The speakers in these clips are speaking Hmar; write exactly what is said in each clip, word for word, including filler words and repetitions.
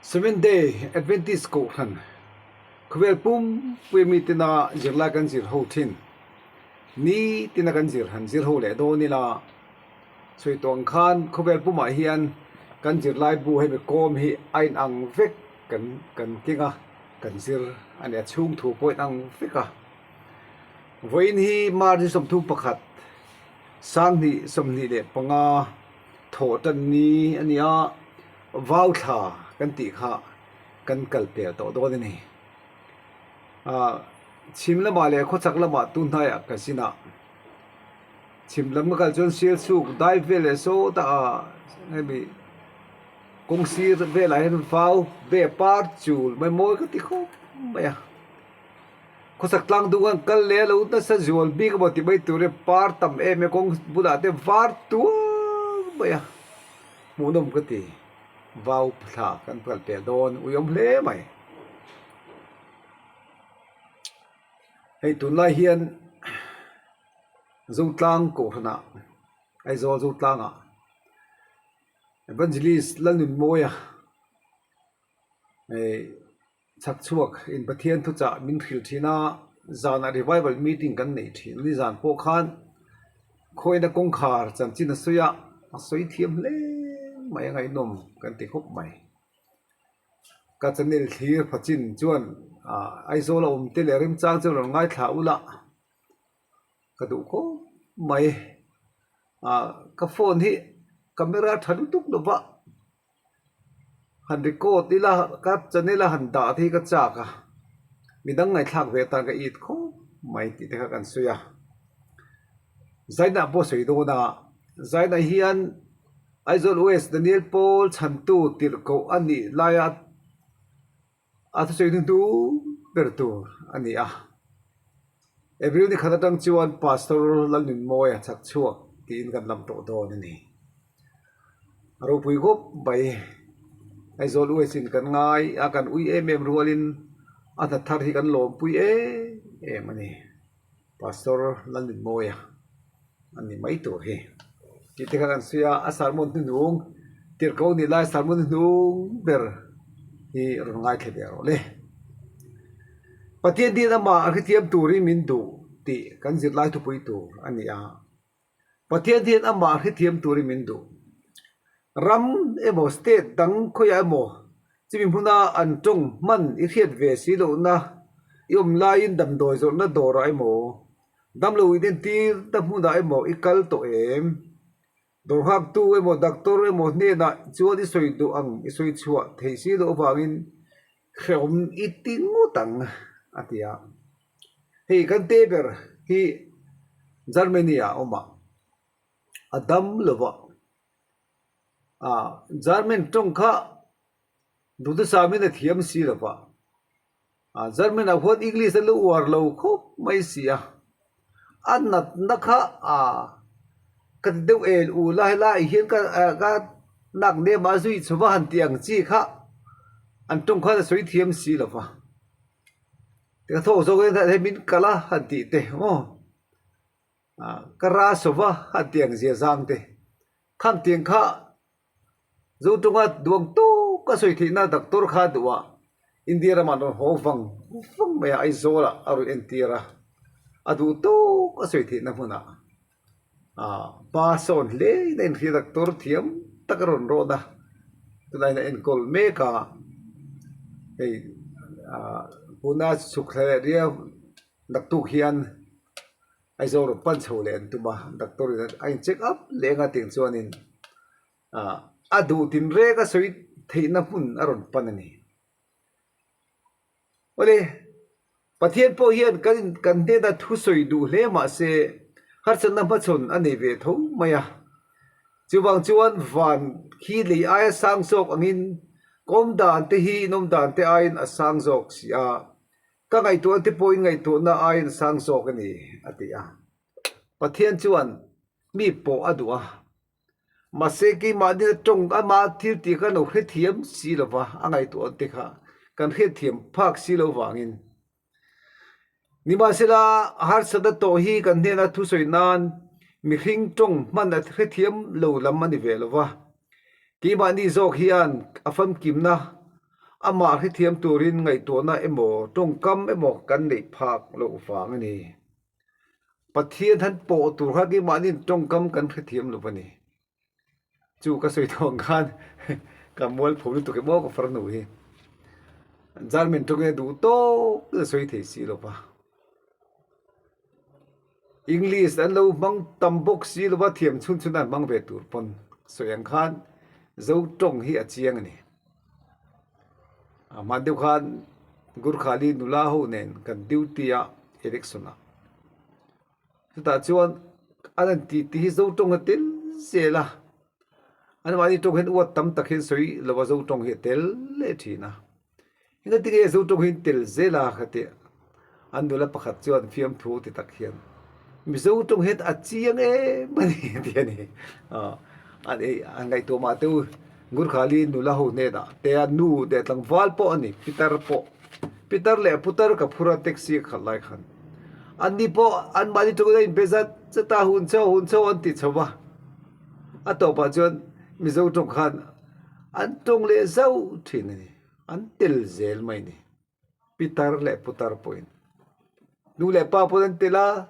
Seventh Day Adventist Kohhran khawvel pumpui mi tina zirlai kan zir ho thin, ni tina kan zir han zir ho le dawn ila. Sawi tawng khan khawvel puma hian kan zirlai bu hemi kawm hi a inang vek, kan, kan kenga, kan zir a nia, chhung thu pawh inang vek a. Vawiin hi March ni sawmthum pakhat, sanghnih sawmhnih leh panga, Thawhṭan ni a nia, Vau thla kan tih kha kan kal pel tawh dawn a ni. A, chhim lamah leh khawchhak lamah tunhnaiah ka zin a. Chhim lam ka kal chuan Sialsuk dai vel leh sawta a, hemi kawng sir velah hian vau be par chul mai mawi ka ti khawp mai a. Khawchhak tlang dung an kal leh lo nasa zual bik emaw ti mai tur e, par tam em e, kawng bulah te var tuar mai a. Hmuhnawm ka ti. Vau thla kan kal pel dawn, uiawm hle mai. Hei tunlai hian Zotlang Kohhranah, Aizawl Zotlangah Evangelist Lalnunmawia, eh, chhak chhuak in Pathian thuchah min hril ṭhin a, zanah revival meeting kan nei ṭhin a ni, zan pawh khan khawina kawngkhar chanchin a sawi a, a sawi thiam hle mai a, ngaihnawm kan ti khawp mai. Ka channel thlir pha chin chuan, a, Aizawl a awm te leh remchang chuan rawn ngaithla ula. Ka duh khawp mai. A, ka phone hi camera ṭha lutuk lova han record ila, ka channel a han dah te hi ka chak a. Midang ngaithlak ve tan ka it khawp mai tih te kha kan sawi a. Zainah pawh sawi dawn a. Zainah hian Aizawl West Daniel Paul chhantu tirhkoh a nih laia a thusawi hnuhnung ber tur a ni a. April ni khat aṭang chuan Pastor Lalnunmawia chhak chhuak tiin kan lam tawh dawn a ni. A ropui khawp mai. Aizawl West-in kan ngai a, kan ui em em rualin a hna thar hi kan lawmpui em em a ni. Pastor Lalnunmawia a ni mai tur hi. Tih te kha kan sawi a, a sermon hnuhnung, tirhkoh nih lai sermon hnuhnung ber hi rawn ngaithla ve rawh le. Pathian hian amah hrethiam turin min duh tih kan zirlai thupui tur a ni a. Pathian hian amah hrethiam turin min duh. Ram emaw, state dang khawiah emaw, chumi hmuna an ṭawng hman i hriat ve si lohna, i awm laiin damdawi zawrhna dawrah emaw, damlo inentirna hmunah emaw i kal tawh em? Dawr nghaktu emaw, doctor emaw hnenah chuan i sawi duh ang, i sawi chhuah thei si loh avangin hreawm i ti ngawt ang, a ti a. Hei kan te ber hi Germany-a awm a, a dam lova. A, German ṭawng kha duhtu samin a thiam si lova. A, German-ah khuan English a lo uar lo khawp mai si a. A natna kha, a, ka ti deuh el u la, helai hian ka, a, ka nak nema zui chhuva han tih ang chi kha an ṭawng khan a sawi thiam si lova. Te ka thaw zawk e, he min kal a han tih te maw? A, ka ra sova han tih ang zia zang te. Khang tiang kha Zoṭawnga duang tawk a sawi theihna doctor kha duh a, India ramah rawn haw vang vang mai a, Aizawlah a rawn entir a. A duh tawk a sawi theihna hmunah, a, pa sawn hlein a inhria, doctor thiam tak a rawn rawn a. Tunlaiin a enkawl mek a. Hei, a, Pune Sukhlaria naktuk hian Aizawl rawn pan chho leh an tum a, doctor-in a in check up leh ang a, tiang chuanin, a, a duh tinreng a sawi theihna hmun a rawn pan a ni. Awle, Pathian pawh hian kan, kan hnena thusawi duh hle mah se, harsatna hmachhawn a nei ve tho mai a. Chuvang chuan van khi lei aia sang zawk angin, ka awm dan te hi in awm dan te aiin a sang zawk si a. Ka ngaihtuah te pawh in ngaihtuahna aiin a sang zawk a ni, a ti a. Pathian chuan mi pawh a duh a. Mahse, keimahni ṭawng ama thil tih kha lo hrethiam si lova, a ngaihtuah te kha kan hrethiam phak si lo vangin. Nimahsela, harsatna tawh hi kan hnena thusawi nan mihring ṭawng hman a hrethiam lo lam a ni ve lova. Keimahni zawk hian a famkimna, Ama hrethiam turin ngaihtuahna emaw, ṭawngkam emaw kan neih phak loh vang a nih. Pathian han pawh tur kha keimahniin ṭawngkam kan hrethiam lo a nih. Chu ka sawi tawk khan, ka mualpho lutuk emaw ka farnu hi. German ṭawngin a duh tawk, a sawi thei si lo va. English an lo hmang tam bawk si lo va, thiam chhun chhun an hmang ve tur pawn. Sawi ang khan, Zo ṭawng hi a chiang a nih. A hman deuh khan, Gurkhali nula ho nen kan duty a, election a. Chutah chuan, an han ti ti hi Zo ṭawng a tel zel a. Anmahni ṭawng hian word tam tak hian sawi lo va, Zo ṭawng hi a tel leh ṭhin a. Engati nge Zo ṭawng hi an tel zel a ka ti. An nula pakhat chuan fiamthu ti tak hian, Mizo ṭawng hian a chiang em a ni, ti a ni. A, an ei, an ngaihtuah mah te u, Gurkhali nula ho hnena, te a nu, te tlangval pawh a ni, Pitar pawh. Pitar leh Putar ka phur a, taxi khat lai khan. Anni pawh anmahni ṭawngin a inbe zat zat a, hun chho, hun chho an ti chho va. A tawpah chuan Mizo ṭawng khan an ṭawng leh zauh ṭhin a ni. An tel zel mai ni. Pitar leh Putar pawhin. Nu leh pa pawhin an tel a,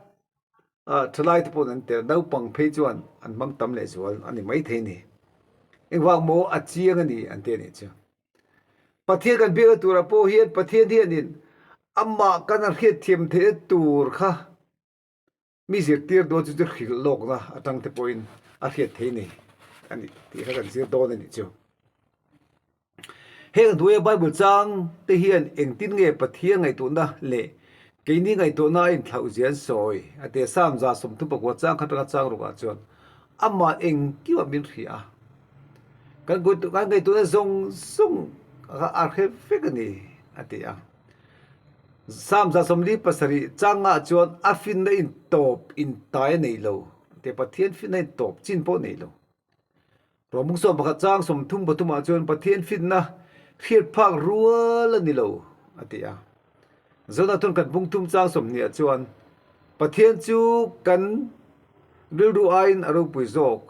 a, ṭhalai te pawhin an tel. Naupang phei chuan an hmang tam leh zual a ni mai thei ni. Engvang maw a chiang a ni an ti a nih chu. Pathian kan biakna tura pawh hian Pathian hianin amah kan han hriatthiam theihna tur kha mi zirtir dawn chu chu hrilh lawkna aṭang te pawhin a hriat theih a ni. A ni tih kha kan zir dawn a nih chu. Heng hnuaia Bible chang te hian engtin nge Pathian ngaihtuahna leh keini ngaihtuahna a inthlauh zia an sawi? A ti. Sam za sawmthum pakua chang khat aṭanga chang rukah chuan, Amah engkima min hria a. Kan ngaihtu-, kan ngaihtuahna zawng zawng kha a hre vek a ni, a ti a. Sam za sawmli pasarih changah chuan a finna intawp intai a nei lo. A ti, Pathian finna intawp chin pawh nei lo. Rom bung sawm pakhat chang sawmthum pathumah chuan Pathian finna hriat phak rual a ni lo, a ti a. Jona thawnkhat bung thum chang sawmhnihah chuan Pathian chu kan rilru aiin a ropui zawk,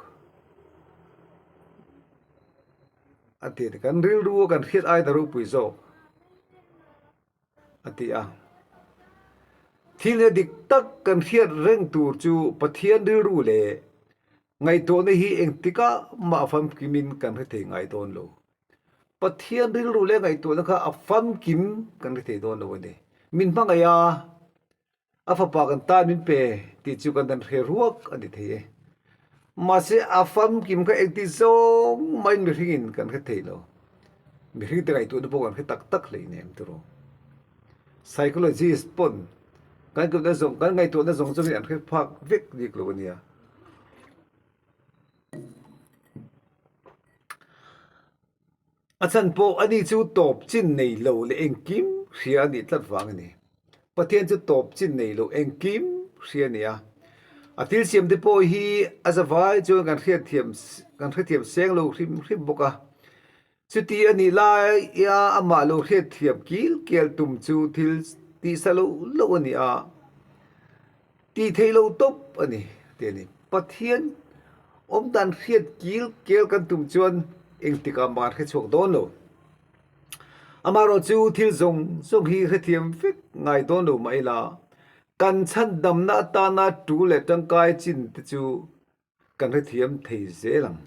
a ti, kan rilru kan hriat aiin a ropui zawk, a ti a. Thil dik tak kan hriat reng tur chu Pathian rilru leh ngaihtuahna hi engtikah mah famkimin kan hre thei ngai dawn lo. Pathian rilru leh ngaihtuahna kha a famkim kan hre thei dawn lo a ni. Min hmangaih a, a fapa kan tan min pe tih chu kan han hre ruak a ni thei e. Mahse, a famkim kha engti zawng mahin mihringin kan hre thei lo. Mihring te ngaihtuahna pawh kan hre tak tak hlei nem tiraw. Psychologist pawn kan ngaihtuahna zawng, kan ngaihtuahna zawng zawngin an hre phak vek dik lo a nia. A chhan pawh ani chu tawp chin nei lo leh engkim hria a nih tlat vang a ni. Pathian chu tawp chin nei lo, engkim hria a ni a. A thil siam te pawh hi a zavai chuan kan hriatthiam, kan hrethiam seng lo hrim hrim bawk a. Chuti a nih laia amah lo hriatthiam kil kel tum chu thil tihsa lo lo a ni a. Ti thei lo tawp a ni, ti a ni. Pathian awm dan hriat kil kel kan tum chuan engtikah mah kan hre chhuak dawn lo. Amaherawhchu thil zawng zawng hi hrethiam vek ngai dawn lo mah ila, kan chhandamna atana tul leh tangkai chin te chu kan hrethiam thei zel ang.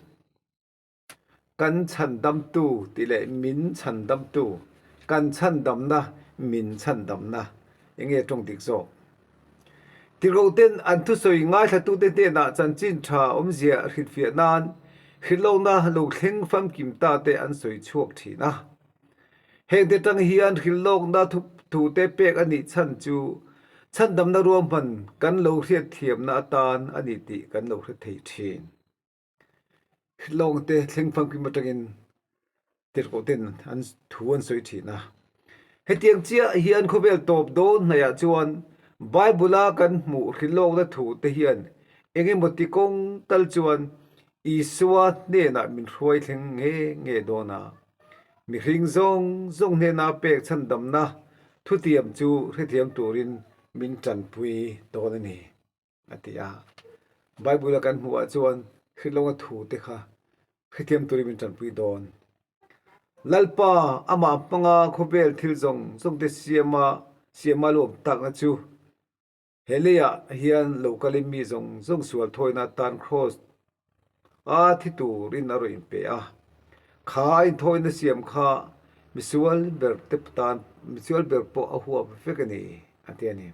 Kan chhandamtu tih leh min chhandamtu, kan chhandamna, min chhandamna, eng nge ṭawng dik zawk? Tirhkoh ten an thusawi ngaithlatute hnenah chanchin ṭha awmzia hrilhfiah nan hrilhlawkna lo thleng famkim ta te an sawi chhuak ṭhin a. Hengte ṭang hian hrilhlawkna thu, thute pek a nih chhan chu chhandamna ruahman kan lo hriatthiamna atan a ni tih kan lo hre thei ṭhin. Hrilhlawkte thleng famkim aṭangin tirhkoh ten an thu an sawi ṭhin a. Hetiang chiah hian khawvel tawp dawn hnaihah chuan Bible-a kan hmuh hrilhlawkna thute hian eng emaw ti kawng tal chuan Isua hnenah min hruai thleng nghe nghe dawn a. Mihring zawng zawng hnena pek chhandamna thutiam chu hrethiam turin min ṭanpui dawn a ni, a ti a. Bible-a kan hmuhah chuan hrilhlawkna thute kha hrethiam turin min ṭanpui dawn. Lalpa ama hmanga khawvel thil zawng zawng te siama, siama lawm takna chu he leia hian lo kalin mi zawng zawng sual thawina tan cross a thi turin a rawn inpe a. Kha inthawina siam kha misual ber te tan, misual ber pawh a huap vek a ni, a ti a ni.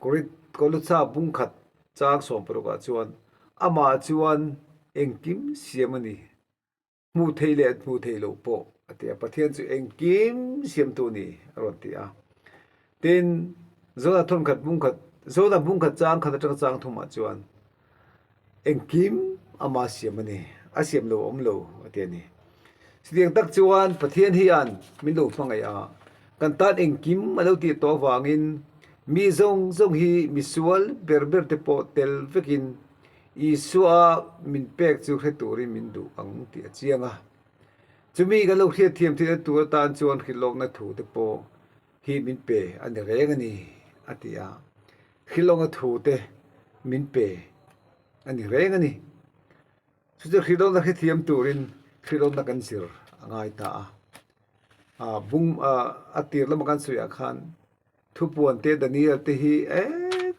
Korit-, Kolose bung khat chang sawm parukah chuan, amah chuan engkim siam a ni, hmu thei leh hmu thei lo pawh, a ti a. Pathian chu engkim siamtu ni a rawn ti a. Tin, Jona thawn khat bung khat, Jona bung khat chang khat aṭanga chang thumah chuan, engkim ama siam a ni, a siam lo awm lo, a ti a ni. Chutiang tak chuan Pathian hian min lo hmangaih a, kan tan engkim a lo tih tawh avangin mi zawng zawng hi misual ber ber te pawh tel vekin Isua min pek chu hre turin min duh ang tih a chiang a. Chumi kan lo hriatthiam theihna tur atan chuan hrilhlawkna thu te pawh hi min pe a ni reng a ni, a ti a. Hrilhlawkna thu te min pe a ni reng a ni. Chu chu hrilhlawkna hrethiam turin hrilhlawkna kan zir a ngai ta a. A, bung, a, a tir lama kan sawiah khan Thupuan te, Daniel te hi, e,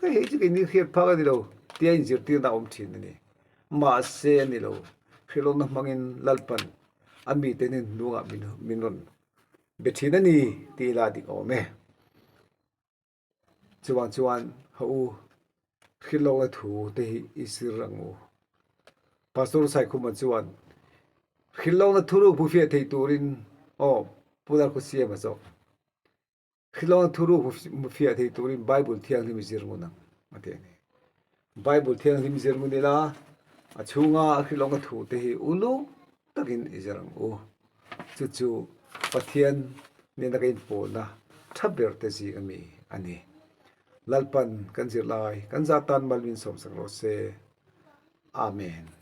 ka hei chu keini hriat phak a ni lo, tia inzirtirna a awm ṭhin a ni. Mahse a ni lo, hrilhlawkna hmangin Lalpan a mite hnuhnungah min, min rawn be ṭhin a ni, ti ila dik awm e. Chuvang chuan, ha u, hrilhlawkna thu te hi i zir ang u. Pastor Saikhuma chuan, hrilhlawkna thuruk hmu fiah thei turin, aw, Pu Darkhusiama zawk. Hrilhlawkna thuruk hmu fiah thei turin Bible thianghlim i zir ngun ang, a ti a ni. Bible thianghlim zir ngun ila, a chhunga hrilhlawkna thu te hi uluk takin i zir ang u. Chu chu Pathian nena ka inpawlna ṭha ber te zing a mi a ni. Lalpan kan zirlai, kan zatan mal min sawmsak rawh se. Amen.